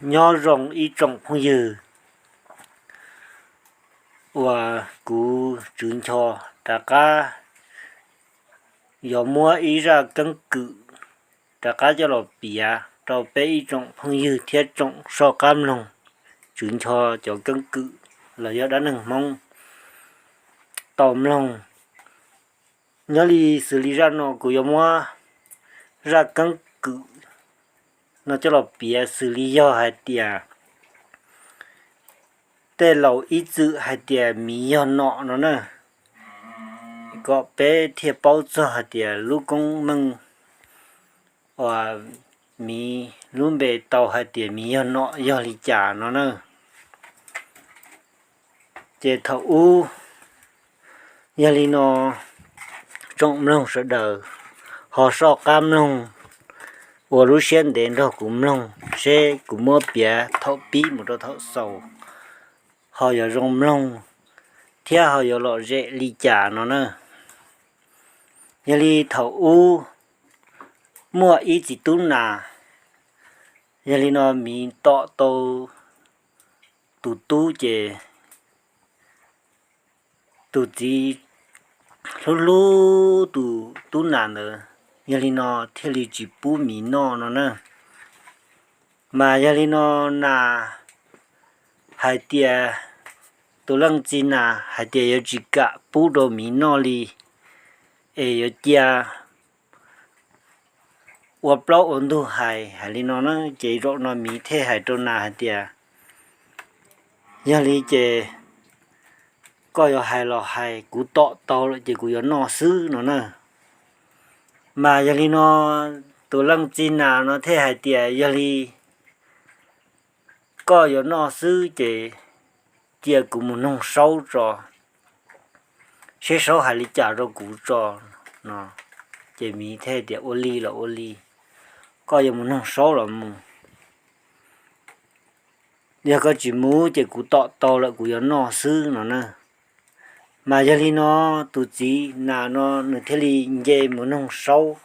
Nyob zoo ib tsoom phooj ywg, uas kuv Tswv Ncho rov qab yuav muab ib zaj keeb kwm rov qab coj los piav rau peb ib tsoom phooj ywg thiab tsoom soj qab mloog Tswv Ncho cov keeb kwm los yog dab neeg Hmoob tau mloog. Nyob li xws li zaj no kuv yuav muab zaj keeb kwm no coj los piav xws li yog hais tias tej laus ib txwm hais tias miv yog nom no na, kom peb thiaj paub txog hais tias lub koob meej uas miv lub npe tau hais tias miv yog nom yog li cas no na. Ces thaum ub yog li no, tsoom mloog sawv daws ho soj qab mloog, ua lub siab ntev nrog kuv mloog seb kuv muab piav thaum pib mus rau thaum xaus ho yuav zoo mloog thiab ho yuav lom zem li cas no na. Yog li thaum ub muaj ib txiv tub nas, yog li no miv tom tau tus tub ces tus txiv hlub hlub tus tub nas ntawd, yog li no thiaj li tsis pub miv noj no na. Mas yog li no nas hais tias, tus leej txiv nas hais tias yuav tsis kam pub rau miv noj li, es yuav cia ua plaub ua ntug hais hais li no na. Ces zaum no miv thiaj hais rau nas hais tias, yog li ces koj yuav hais los hais, kuv tom tau lawm ces kuv yuav noj xwb no na. Mas yog li no tus leej txiv nas no thiaj hais tias, yog li koj yuav noj xwb ces cia kuv mus noog Saub tso, seb Saub hais li cas rau kuv tso no. Ces miv thiaj tias, ua li los ua li, koj yuav mus noog Saub los mus, yog koj tsis mus ces kuv tom tau lawm kuv yuav noj xwb no na. Mas yog li no tus txiv nas no nws thiaj li nce mus noog Saub.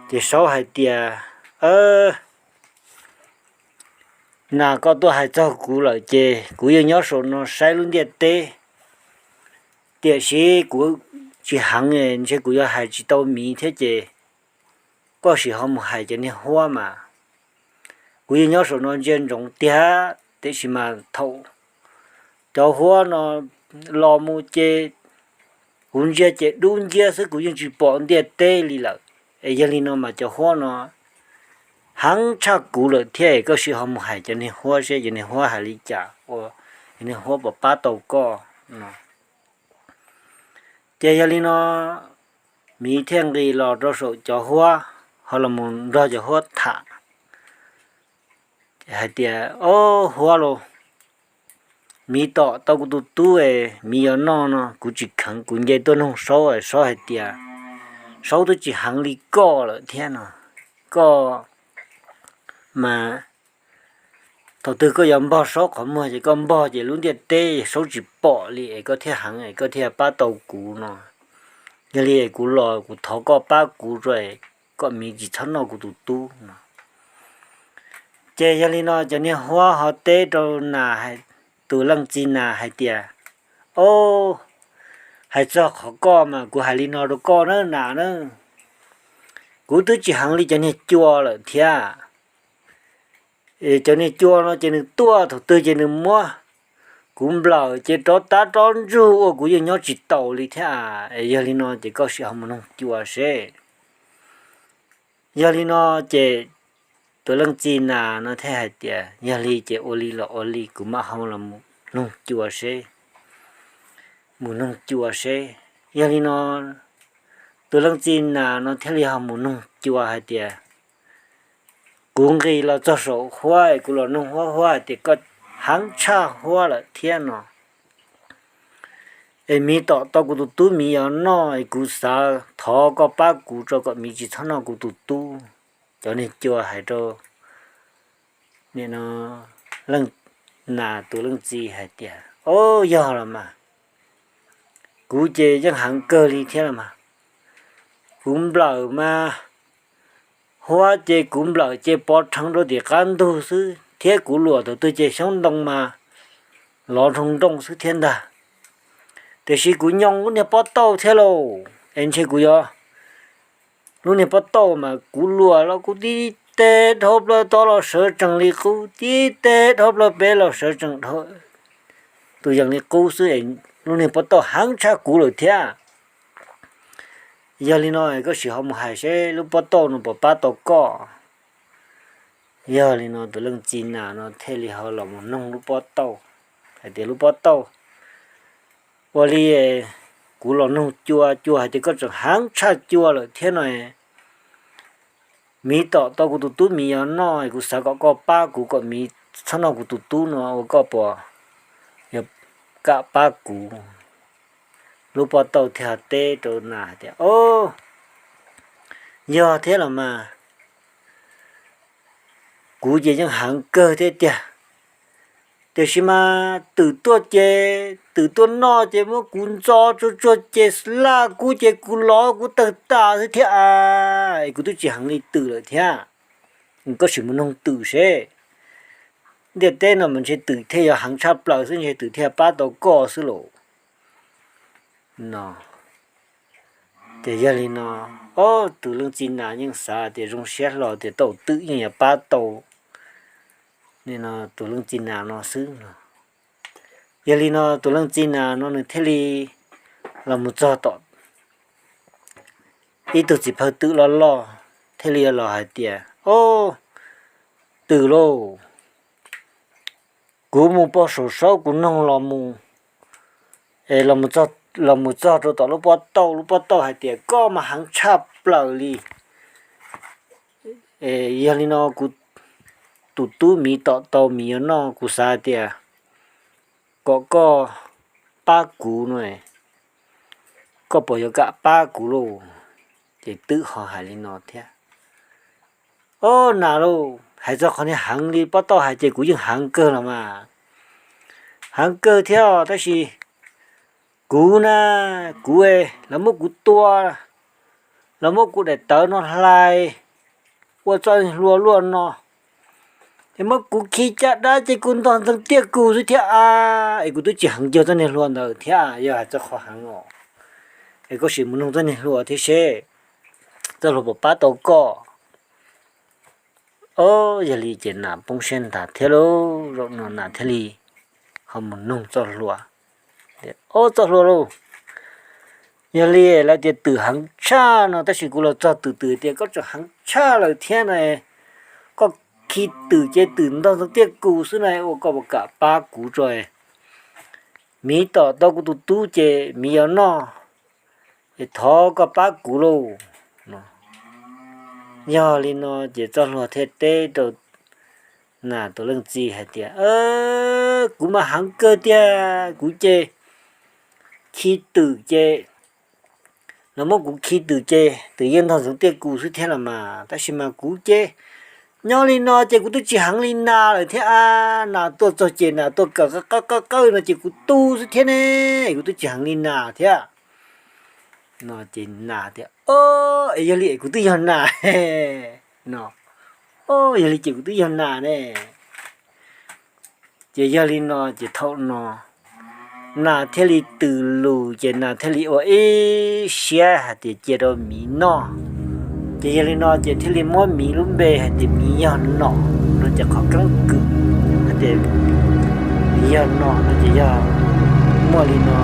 Ces Saub hais tias, nas, koj tuaj hais txog kuv lawm ces kuv yeej nyob saum no saib lub ntiaj teb, tiam sis kuv tsis heev ntshe kuv yuav hais tsis tau miv thiab ces koj sim ho mus hais cov niag huab mas. Kuv yeej nyob saum no ntsia ntsoov tiag, tiam sis mas thaum cov huab no los mus ces kuv ntsia ces dub nciab xwb, kuv yeej tsis pom ntiaj teb li lawm. Es yog li no mas cov huab no heev tshaj kuv lawm thiab, koj sim ho mus hais cov niag huab seb cov niag huab hais li cas ua cov niag huab puas pab tau koj no. Ces yog li no miv thiaj nqis los rau saum cov huab, ho los mus nrog cov huab tham hais tias, ob huab lauj, miv tom tau kuv tus tub es miv yuav noj no, kuv tsis kheev, kuv nce tuaj noog Saub, Saub hais tias Saub twb tsis heev li koj lawm thiab no. Koj mas thaum twg koj yuav npog Saub qhov muag ces koj npog ces lub ntiaj teb Saub tsis pom li es koj thiaj heev es koj thiaj pab tau kuv no. Yog li kuv los kuv thov koj pab kuv tso, kom miv tsis txhob noj kuv tus tub no. Ces yog li no cov niag huab ho teb rau nas, tus leej txiv nas hais tias, ob, hais txog qhov koj mas kuv hais li no rau koj na nas na, kuv twb tsis heev li cov niag cua lawm thiab. Cov niag cua no ces nws tuaj thaum twg ces nws muab kuv nplawm ces rov tab rov ntsug ua kuv yeej nyob tsis taus li thiab. Yog li no ces koj sim ho mus noog cua seb. Yog li no ces tus leej txiv nas no thiaj hais tias, yog li ces ua li los ua li, kuv mam ho los noog cua seb, mus noog cua seb. Yog li no tus leej txiv nas no thiaj li ho mus noog cua hais tias, kuv nqis los txog saum huab es kuv los noog huab, huab hais tias koj heev tshaj huab lawm thiab no, es miv tom tau kuv tus tub, miv yuav noj es kuv xav thov koj pab kuv tso kom miv tsis txhob noj kuv tus tub. Cov niag cua hais rau nim no leej nas tus leej txiv hais tias, ob, yog los mas, kuv ces yeej heev kawg li thiab los mas, kuv nplawm mas huab ces kuv nplawm ces pov rheev rau tim qab ntug xwb thiab kuv luam thaum twg ces xyoob ntoo mas lov nroo nrooj xwb thiab ntag. Tiam sis kuv nyoo lub niag pob tauj thiab lauj, es ntshe kuv yuav, lub niag pob tauj mas kuv luam los kuv tib teg dhau plaws tod los sawv tsees li qub, tib teg dhau plaws pem los sawv tsees, tus yees li qub xwb es lub niag pob tauj heev tshaj kuv lawm thiab. Yog li no koj sim ho mus hais seb lub pob tauj no puas pab tau koj. Yog li no tus leej txiv nas no thiaj li ho los mus noog lub pob tauj hais tias, lub pob tauj, ua li kuv los noog cua, cua hais tias koj tseem heev tshaj cua lawm thiab no, miv tom tau kuv tus tub miv yuav noj, kuv xav kom koj pab kuv kom miv txhob noj kuv tus tub no ua koj puas yuav kam pab kuv. Lub pob tauj thiaj teb rau nas hais tias, o, yog thiab los mas, kuv ces yeej heev kawg thiab tiag, tiam sis mas twm tuaj ces, twm tuaj noj ces muab kuv ntxo tsuag tsuag ces laj kub ces kuv lov kuv tawg tas xwb thiab a, es kuv twb tsis heev li twm lawm thiab. Koj sim mus noog twm seb, ntiaj teb no mas ntshe twm thiaj yuav heev tshaj plaws xwb, ntshe twm thiaj pab tau koj xwb lauj. No ces yog li no, o, tus leej txiv nas yeej xav tias zoo siab hlo tias tau twm yeej yuav pab tau tus leej txiv nas no xwb no. Yog li no tus leej txiv nas no nws thiaj li los mus txog tom ib tug txiv phaw twm loj loj, thiaj li los hais tias, o, twm lauj, kuv mus pog saum saub kuv noog los mus, es los mus txog rau tom lub pob tauj, lub pob tauj hais tias koj mas heev tshaj plaws li, es yog li no kuv tus tub miv tom tau miv yuav noj, kuv xav tias kom koj pab kuv no, koj puas yuav kam pab kuv lauj? Ces twm ho hais li no thiab, o, nas lauj, hais txog qhov niag heev li pob tauj hais ces kuv yeej heev kawg los mas, heev kawg thiab os, tab sis kuv na, kuv, lawv muab kuv tua, lawv muab kuv daim tawv no hlais ua txoj niag hlua luaj no, es muab kuv khi caj dab ces kuv ntog ntxeev tiaj kuv xwb thiab a, es kuv twb tsis heev cuag txoj niag hlua ntawd thiab. Yog hais txog qhov heev os, es koj sim mus noog txoj niag hlua thiab seb txoj hlua puas pab tau koj. O, yog li ces nas poob siab ntag thiab lauj, zaum no nas thiaj li ho mus noog txoj hlua, o, txoj hlua lauj, yog li lawv tias twm heev tshaj no tab sis kuv los txog twm, twm tias koj tseem heev tshaj lawm thiab no, koj khi twm ces twm ntog ntxeev tiaj kuv xwb na, ua koj puas kam pab kuv tso, miv tom tau kuv tus tub ces miv yuav noj, es thov koj pab kuv lauj. Yog li no ces txoj hlua thiaj teb rau nas tus leej txiv hais tias, kuv mas heev kawg tiag, kuv ces khi twm ces, lawv muab kuv khi twm ces twm yeej ntog ntxeev tiaj kuv xwb thiab los mas, tab sis mas kuv ces nyob li no ces kuv twb tsis heev li nas lawm thiab a, nas tuaj txog ces nas tuaj kawm qawb qawb qawb no ces kuv tu xwb thiab ne, kuv twb tsis heev li nas thiab. No ces nas tias, o, es yog li es kuv twb yog nas no, o, yog li ces kuv twb yog nas ne. Ces yog li no ces thaum no nas thiaj li twm lus ces nas thiaj li ua ib siab hais tias cia rau miv noj. Ces yog li no ces thiaj li muab miv lub npe hais tias miv yog nom no ces qhov keeb kwm hais tias miv yog nom no ces yog muaj li no.